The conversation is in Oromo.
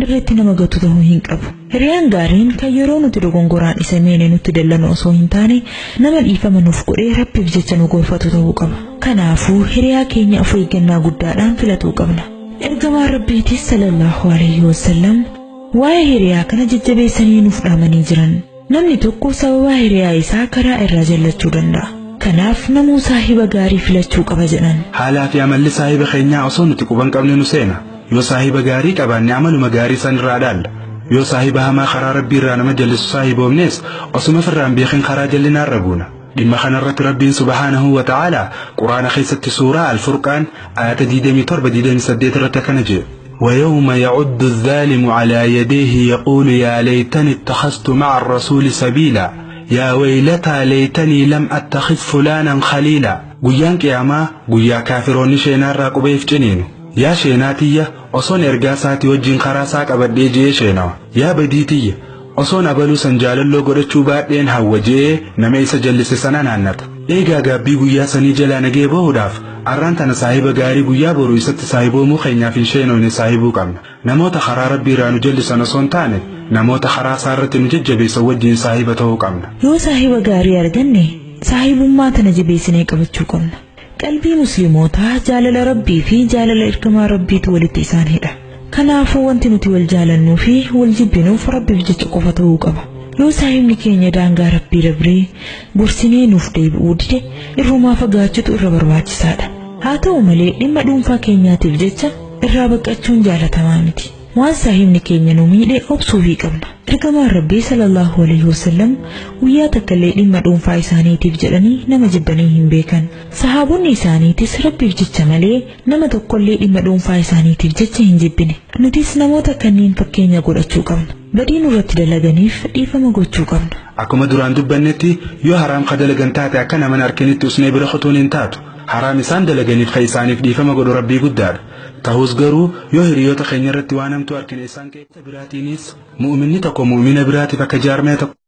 Dirreetti nama gatu ta'uu hin qabu. Hiriyaan gaariin kan yeroo nuti dogongoraan isa miine nutti dallanu osoo hin taane nama dhiifama nuuf godhee Rabbiif jecha nu gorfatu ta'uu qaba. Kanaafuu hiriyaa keenya of eeggannaa guddaadhaan filatuu qabna. Ergamaan Rabbiitis sallallahu alaihi wasallam waa'ee hiriyaa kana jajjabeessanii nuuf dhaamanii jiran. Namni tokko sababa hiriyaa isaa karaa irraa jallachuu danda'a. Kanaaf namuu saahiba gaarii filachuu qaba jedhan. Haalaa fi amalli saahiba keenyaa osoo nuti quban qabne nu seena. Yoo saahiba gaarii qabaanne amaluma gaarii san irraa dhaalla. Yoo saahiba hamaa karaa Rabbii irraa nama jallisu saahiboomnes osuma ofirraan beekin karaa jallinaarra buuna. Dhimma kanarratti Rabbiin subhaanahu wa ta'aalaa Quraana keessatti suuraa Al-Furqaan ayata 27-28 irratti akkana jedhe. ويوم يعد الظالم على يديه يقول يا ليتني اتخذت مع الرسول سبيلا يا ويلتى ليتني لم أتخذ فلانا خليلا. Guyyaan qiyaamaa guyyaa kaafiroonni sheenaarraa qubeef ciniinu. Yaa sheenaa tiyya, osoon ergaa isaatii wajjin karaa isaa qabadhee je'ee sheenawa. Yaa badii tiyya, osoon abaluu san jaalalloo godhachuu baadheen hawwa je'ee nama isa jallise sana naannata. Eegaa gaabbii guyyaa sanii jalaa nagee bahuudhaaf arraan tana saahiba gaarii guyyaa boruu isatti saahiboomuu keenyaaf hin sheenoone saahibuu qabna. Namoota karaa Rabbii irraa nu jallisan osoo hin taane namoota karaa isaa irratti nu jajjabeessan wajjin saahiba ta'uu qabna. Yoo saahiba gaarii arganne saahibummaa tana jabeessinee qabachuu qabna. Qalbii musliimootaa jaalala Rabbii fi jaalala ergamaa Rabbiitu walitti isaan hidha. Kanaafuu wanti nuti wal jaalannuu fi wal jibbinuuf Rabbiif jecha qofa ta'uu qaba. Yoo saahibni keenya daangaa Rabbii dabree gorsinee nuuf deebi'uu dide irrumaa fagaachuutu irra barbaachisaadha. Haa ta'u malee dhimma dhuunfaa keenyaatiif jecha irraa baqachuun jaalatamaa miti. Waan saahibni keenya nu miidhe obsuufii qabna. Ergamaan Rabbii sallallahu alaihi wasallam guyyaa takka illee dhimma dhuunfaa isaaniitiif jedhanii nama jibbanii hin beekan. Sahaabonni isaaniitis Rabbiif jecha malee nama tokkollee dhimma dhuunfaa isaaniitiif jecha hin jibbine. Nutis namoota kanneen fakkeenya godhachuu qabna. Badii nurratti dalaganiif dhiifama gochuu qabna. Akkuma duraan dubbannetti yoo haraam ka dalagan taate akka naman arkinitti usnee bira kutuun hin taatu. Haraam isaan dalaganiif ka isaaniif dhiifama godhu Rabbii guddaadha. Ta'us garuu yoo hiriyoota keenya irratti waan hamtuu arkine isaan keessa biraatiinis mu'uminni tokko mu'umina biraatiif akka jaarmee tokko